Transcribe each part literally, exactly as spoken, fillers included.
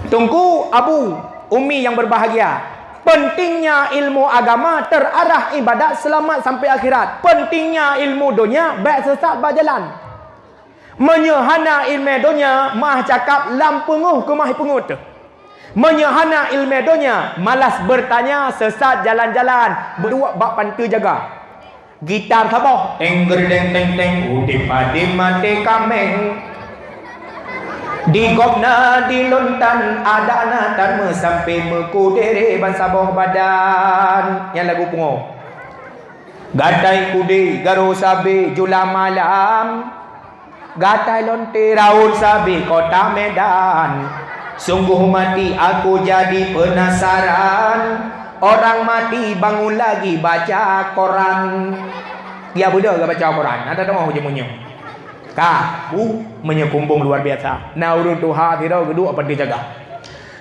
Teungku, Abu, Umi yang berbahagia, pentingnya ilmu agama terarah ibadat selamat sampai akhirat. Pentingnya ilmu donya bèk sesat bak jalan. Meunyoe hana ileumèe donya, meu'ah cakap lam peungeuh keumah peungeut. Meunyoe hana ileumèe donya, malas bertanya, sesat jalan-jalan, beuduek bak panteue jaga. Gitar saboh, teng gerdeng teng teng, udép padé maté kaméng. Di gobnyan di lontan, adak na tan meusampé, meukudéré ban saboh badan. Nyan lagu pungo. Gatai kudé, garo sabé, jula malam. Gatai lonte raun sabe kota Medan. Sungguh mati aku jadi penasaran. Orang mati bangun lagi baca koran. Ya beudôh geubaca koran. Ada tengok je munyo. Ka, bu, meunyoe kumbong luar biasa. Na ureuëng tuha sidroe geuduek apa dijaga.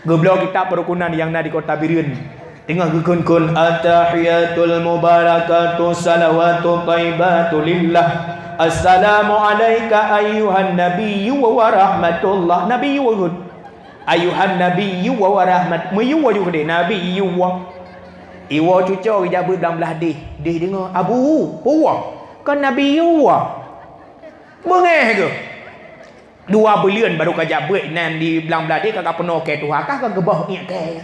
Geubloe kitab perukunan nyang na di kota Bireuen. Teungoh geukheun-kheun, "At-tahiyatul mubarakatu salawatu thayyibatu lillah. Assalamu alaika ayyuhan nabiyyu wa rahmatullah." Nabiyyu kheun. Ayyuhan nabiyyu wa rahmat. Meuyue ju keudeh, nabiyyu. Iwoe cucoe geujak beuet blang blah deh. Deh deungoe, "Abu, peue?" "Kon nabiyyu." Beungéh geuh. Dua buleuen baru ka jak beuet nan di blang blah deh ka geupeunokée tuha, ka geuboh ié kée.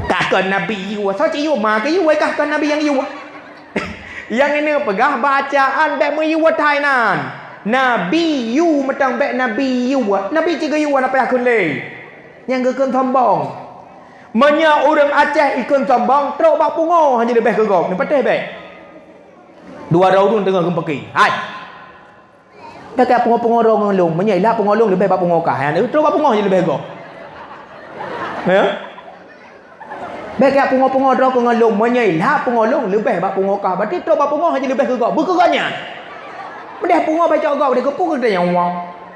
Ka kon nabi yue, soe cit yue ma keu yue, ka kon nabi nyang yue. Nyang ini peugah bacaan bék meuyue that nan. Nabi yue mantong bék nabi yue. Nabi cit geuyue na payah kheun lé. Nyang geukheun sombong. Meunyoe ureuëng Aceh ikheun sombong, trok bak pungo hana leubeh keu gob. Neupatéh bék. Dua droe ureuëng teungoh geumpaki. Hai. Bék kah pungoh-pungoh droe ngon lôn, meunyoe ilak pungoh lôn leubeh bak pungoh kah, nyan trok bak pungoh jih leubeh gob. Ya? Bék kah pungoh-pungoh droe ngon lôn, meunyoe ilak pungoh lôn leubeh bak pungoh kah, berarti trok bak pungoh jih leubeh keu gob. Beu keu gob nyan. Meudeh pungoh bék cok gob, deh keupeue keu geutanyoe.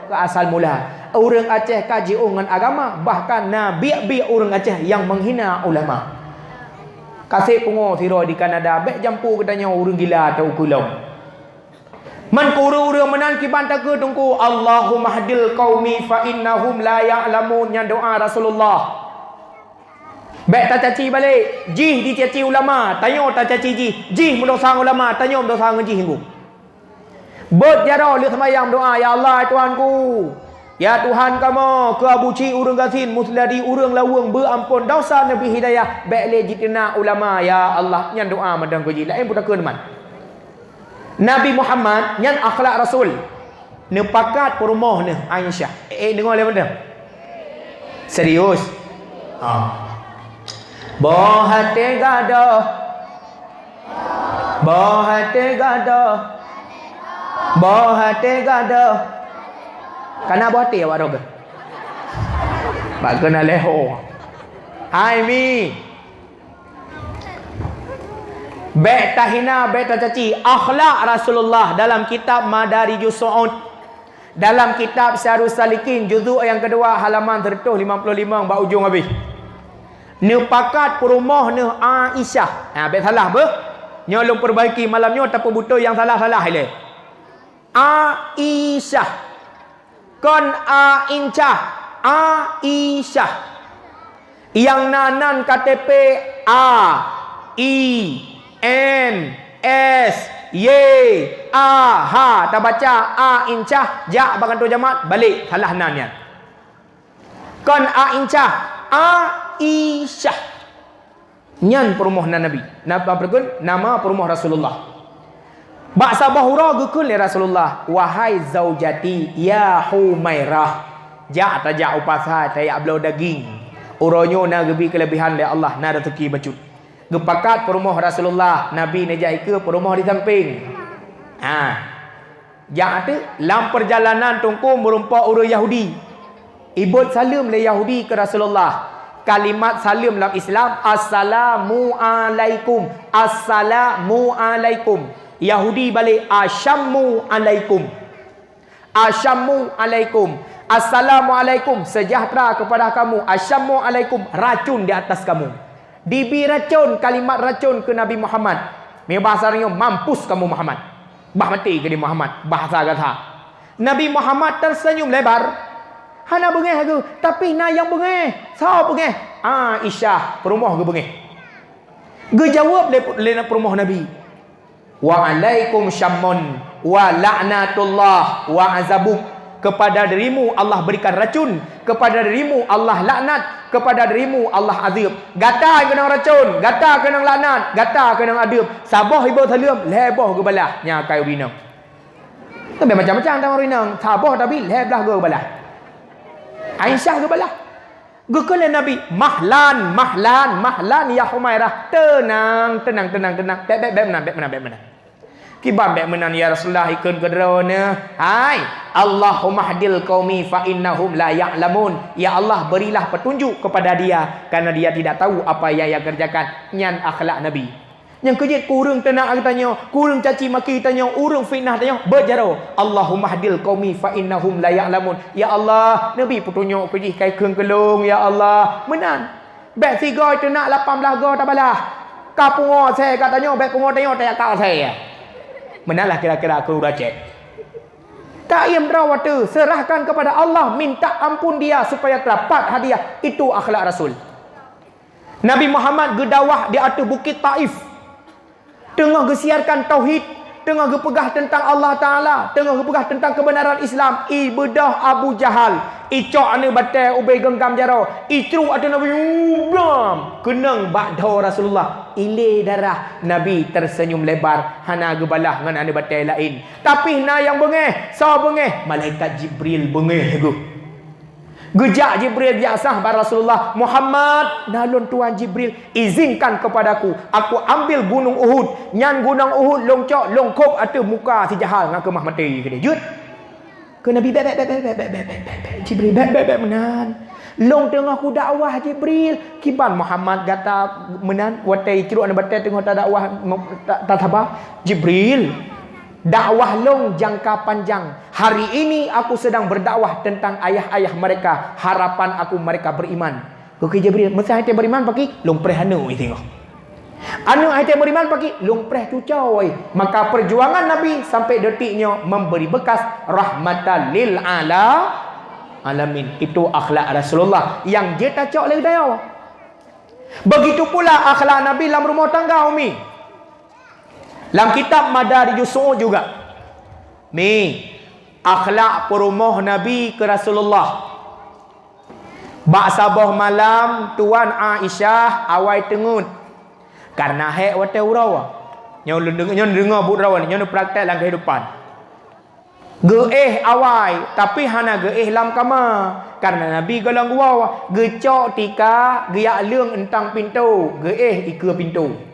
Keu asal mula, ureuëng Aceh ka jiôh ngon agama, bahkan na biek-biek ureuëng Aceh nyang menghina ulama. Ka sép pungoh sidroe di Kanada, bék jampu geutanyoe ureuëng gila atau ukeue lom. Man keu ureuëng-ureuëng meunan kiban takheun Teungku, "Allahumma hdil qaumi fa innahum la ya'lamun," nyan doa Rasulullah. Bék tacaci balek, jih dicaci ulama, tanyoe tacaci jih, jih meudosa ngon ulama, tanyoe meudosa ngon jih Teungku. Beuet jaroe lheueh seumayang doa, "Ya Allah, Tuhanku, ya Tuhan kamoe, keu Abu Cik ureuëng gasien, Musladi ureuëng laweueng, beu amphon dosa, neubri hidayah, bék lé jiteunak ulama, ya Allah." Nyan doa mantong keu jih, laén peue takheun man. Nabi Muhammad nyan akhlak Rasul. Neupakat peurumoh neuh Aisyah. Eh, eh, deungoe lé mantong. Serius? Ha. Boh até gadoh. Boh até gadoh. Boh até gadoh. Kana boh até awak droe. Bak keunan leho. Hai Mi. Bék tahina, bék tacaci akhlak Rasulullah dalam kitab Madarijus Su'ud. Dalam kitab Syarus Salikin, juzuk nyang keudua, halaman seratus lima puluh lima bak ujong habéh. Neupakat peurumoh neuh Aisyah. Ha, bék salah beuh. Nyoe lôn peurbaiki malam nyoe, tapeubeutôi nyang salah-salah ilée. Aisyah. Kon Aincah. Aisyah. Nyang na nan K T P A, I, N, S, Y, A, H. Tabaca Aincah, jak bak kantor camat, balek. Salah nan nyan. Kon Aincah, Aisyah. Nyan peurumoh nan Nabi. Na-, apa geukheun? Nama peurumoh Rasulullah. Bak saboh uroe geukheun lé Rasulullah, "Wahai zaujati, ya Humairah, jak tajak u pasai tajak bloe daging. Uroe nyoe na geubri keuleubehan lé Allah, na raseuki bacut." Geupakat peurumoh Rasulullah, Nabi neujak ikeue peurumoh di sampéng. Ha. Jak ateueh, lam peurjalanan Teungku meurumpok ureuëng Yahudi. Ibot saleuem lé Yahudi keu Rasulullah. Kalimat saleuem lam Islam, "Assalamu alaikum. Assalamu alaikum." Yahudi balek, "Asyammu alaikum. Asyammu alaikum. Assalamu alaikum, sejahtera kepada kamu. Asyammu alaikum, racun di atas kamu." Dibri racun, kalimat racun keu Nabi Muhammad. Meunyoe bahasa nyoe, "Mampus kamu Muhammad." Bah maté keudeh Muhammad, bahasa gata. Nabi Muhammad terseunyum lebar. Hana beungéh geuh, tapi na nyang beungéh. Soe beungéh? Aisyah, peurumoh geuh beungéh. Geujaweueb lé, lé peurumoh Nabi, "Wa alaikum syammun wa la'natullah wa azabuk." Kepada dirimu Allah berikan racun, kepada dirimu Allah laknat, kepada dirimu Allah azab. Gata keunong racun, gata keunong laknat, gata keunong azab. Saboh iboh saleuem, lhée boh geubalah. Nyan kayée ureueng inong. Leubeh macam-macam tangan ureueng inong. Saboh tapi lhée blaih geubalah. Aisyah geubalah. Geukheun lé Nabi, "Mahlan, mahlan, mahlan, ya Humairah. Teunang, teunang, teunang, teunang. Bék, bék, bék meunan, bék meunan, bék meunan." Kiban bék meunan, ya Rasulullah, ikheun keu droeneuh. Hai, Allahummahdil qaumi fa innahum la ya'lamun. Ya Allah, berilah petunjuk kepada dia, karena dia tidak tahu apa yang ia kerjakan. Nyan akhlak Nabi. Nyang keujeuet keu ureueng teunak geutanyoe, keu ureueng caci maki tanyoe, ureueng fitnah tanyoe, beuet jaroe, "Allahummahdil qaumi fa innahum la ya'lamun." Ya Allah, neubi peutunyok keu jih kai kheun keu lôn, ya Allah. Meunan. Bék sigoe teunak lapan blaih goe tabalah. Ka pungo asèe geutanyoe, bék pungo tanyoe tajak ka asèe. Meunan lah kira-kira keu ureueng Aceh. Taiem droe watèe, serahkan kepada Allah, minta ampun dia supaya dapat hadiah. Itu akhlak Rasul. Nabi Muhammad geudakwah di ateueh bukét Taif. Teungoh geusiarkan tauhid, teungoh geupeugah teuntang Allah Taala, teungoh geupeugah teuntang keubeunaran Islam, ibeudôh Abu Jahal, icok aneuk batèe ubé geunggam jaroe, icruk ateueh Nabi, blam! Keunong bak dhoe Rasulullah, ilé darah. Nabi terseunyum lebar, hana geubalah ngon aneuk batèe laén. Tapi na nyang beungéh, soe beungéh? Malaikat Jibril beungéh geuh. Geujak Jibril biasa bak Rasulullah, "Muhammad, na lôn tuan Jibril, izinkan kepadaku, aku ambil gunong Uhud, nyan gunong Uhud lôn cok, lôn khôb ateueh muka si Jahal ngon keumah maté keudéh jeuet." Keu Nabi, "Bék, bék, bék, Jibril, bék, bék, bék meunan. Lôn teungoh kudakwah, Jibril." "Kiban Muhammad gata meunan, watèe icruk aneuk batèe teungoh tadakwah, ta-, tasaba?" "Jibril, dakwah lôn jangka panjang. Hari ini aku sedang berdakwah tentang ayah-ayah mereka. Harapan aku mereka beriman." Kheun Jibril, "Meusé han tém beriman, pakri?" "Lôn preh aneuk," i singoh. "Aneuk han tém beriman, pakri?" "Lôn preh cucoe." Maka perjuangan Nabi sampai detik nyoe memberi bekas rahmatan lil ala-, alamin. Itu akhlak Rasulullah nyang jeuet tacok lé geutanyoe. Begitu pula akhlak Nabi lam rumoh tangga, Umi. Lam kitab Madarijus Su'ud juga. Mi, akhlak peurumoh Nabi keu Rasulullah. Bak saboh malam, Tuan Aisyah awai teungeut. Karena hék watèe uroe. Nyoe lôn deung-, nyoe neudeungoe buet droe, nyoe neupraktek lam kehidupan. Geuéh awai, tapi hana geuéh lam kama. Karena Nabi gohlom geuwoe, geucok tika, geujak leueng euntang pintoe, geuéh ikeue pintoe.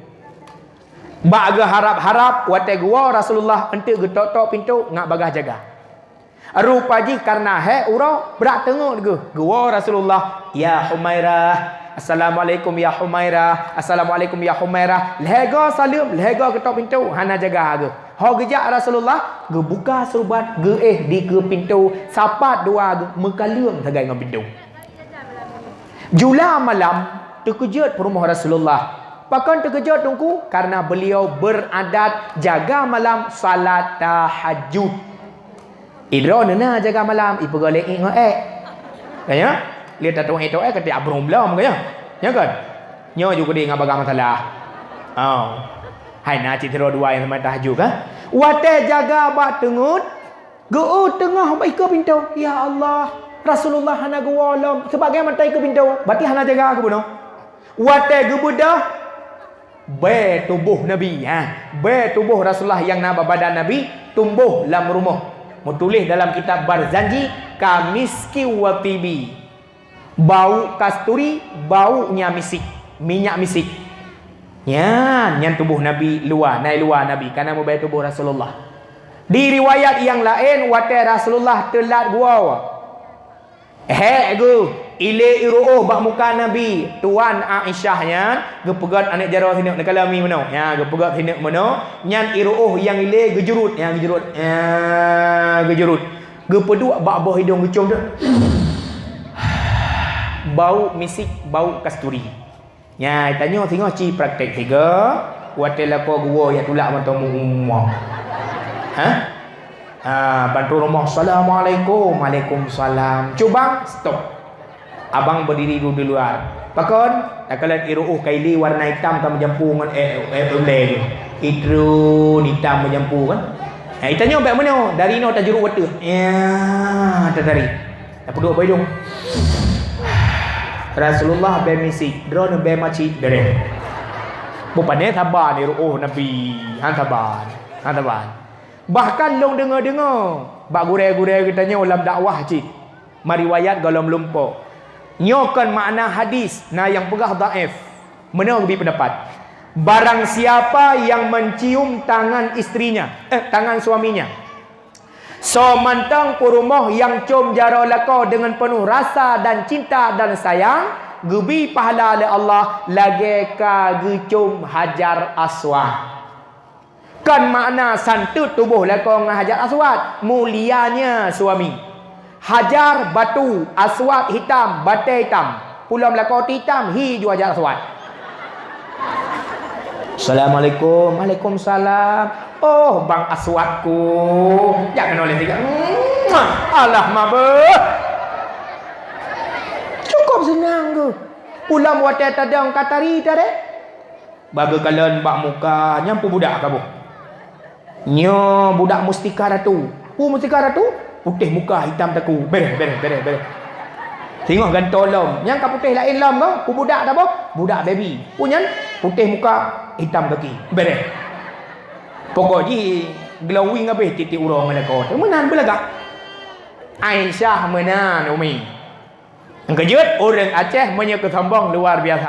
Bak geuharab-harab, watèe geuwoe Rasulullah, eunteuk geutok-tok pintoe, ngat bagaih jaga. Rupa jih karena hék uroe, brat teungeut geuh. Geuwoe Rasulullah, "Ya Humairah, assalamualaikum ya Humairah, assalamualaikum ya Humairah." Lhèe goe saleuem, lhèe goe geutok pintoe, hana jaga geuh. Ho geujak Rasulullah, geubuka surubat, geuéh dikeue pintoe, sapat dua geuh, meukaleueng sagai ngon pintoe. Jula malam, teukeujot peurumoh Rasulullah. Pakon teukeujot, Teungku? Karena beliau beradat jaga malam salat tahajud. Idroe neuna jaga malam, ipeugah lé iék ngon ék. Ka nyo? Lé tatueng ék-tueng ék, keutik abrong blom, ka nyo? Nyo kan? Nyo ju keudeh ngon bagah masalah. Oh. Hai na cit sidroe dua nyang seumai tahajud, kan? Watèe jaga bak teungeut, geu-, teungoh bak ikeue pintoe. Ya Allah, Rasulullah hana geuwoe lom. Sebagai mata ikeue pintoe, berarti hana jaga keu bunoe. Watèe geubeudôh, bèe tuboh Nabi, ha. Bèe tuboh Rasulullah nyang na bak badan Nabi tumboh lam rumoh. Meutuléh dalam kitab Barzanji, "Kamiski wa tibi." Bau kasturi, bau nya misik, minyak misik. Nyan, nyan tuboh Nabi luwa, na i luwa Nabi, ka na meubèe tuboh Rasulullah. Di riwayat nyang laén, watèe Rasulullah teulat geuwoe, hék geuh, ilé iruôh bak muka Nabi, tuan Aisyah nyan, geupeugöt aneuk jaroe sineuk, neukalon mi meunoe. Nyan, geupeugöt sineuk meunoe, nyan iruôh nyang ilé geujurut, nyan geujurut, nyan geujurut. Geupeuduek bak boh idong geucom tu. Bau misik, bau kasturi. Nyan, tanyoe singoh ci praktek sigoe, watèe lakoe geuwoe jak tulak mantong meumuah. Hah? Ah, ban trok rumoh, "Assalamualaikum." "Waalaikumsalam." "Cubang, stop." Abang berdiri dulu di luar. Pakon? Takalon iru'uh kaili warna hitam ka meujampu ngon, eh, eh, ulèe tu. Itrun hitam meujampu kan. Nah, itanyoe bèk meunoe, dari noe tajuruk watèe. Ya, tatari. Tapeuduek bak idong. "Rasulullah bèe misi, droeneuh bèe maci." Beureh. Bukon pané saban iru'uh Nabi. Han saban. Han saban. Bahkan lôn deungoe-deungoe bak gurèe-gurèe geutanyoe lam dakwah cit, meuriwayat gohlom lumpoe. Nyoe kon makna hadis, na nyang peugah dhaif. Meunoe geubi peundapat, "Barang siapa yang mencium tangan istrinya, eh, tangan suaminya, soe mantong peurumoh nyang com jaroe lakoe deungon peunoh rasa dan cinta dan sayang, geubi pahala lé Allah lagèe ka geucom Hajar Aswad." Kon makna santeut tuboh lakoe ngon Hajar Aswad, mulianya suami. Hajar batu, Aswad hitam, batèe hitam. Pulom lakoe hitam, hi ju Hajar Aswad. "Assalamualaikum." "Waalaikumsalam." "Oh, Bang Aswadku." Jak keunoe lé sigoe. Alah, mabeuh. Cukôp seunang geuh. Pulom watèe tadong ka tari tadeh. Bak geukalon bak muka, nyan peue budak ka boh. Nyoe budak Mustika Ratu. Peue Mustika Ratu? Putéh muka, hitam takue. Beureh, beureh, beureh, beureh. Singoh gantoe lom. Nyan ka putéh laén lom ko. Peue budak ka boh? Budak baby. Peue nyan? Putéh muka, hitam kaki. Beureh. Pokok jih glowing habéh tiep-tiep uroe ngon lakoe. Meunan beulagak. Aisyah meunan, Umi. Nyang keujeuet, ureueng Aceh meunyoe keu sombong luar biasa.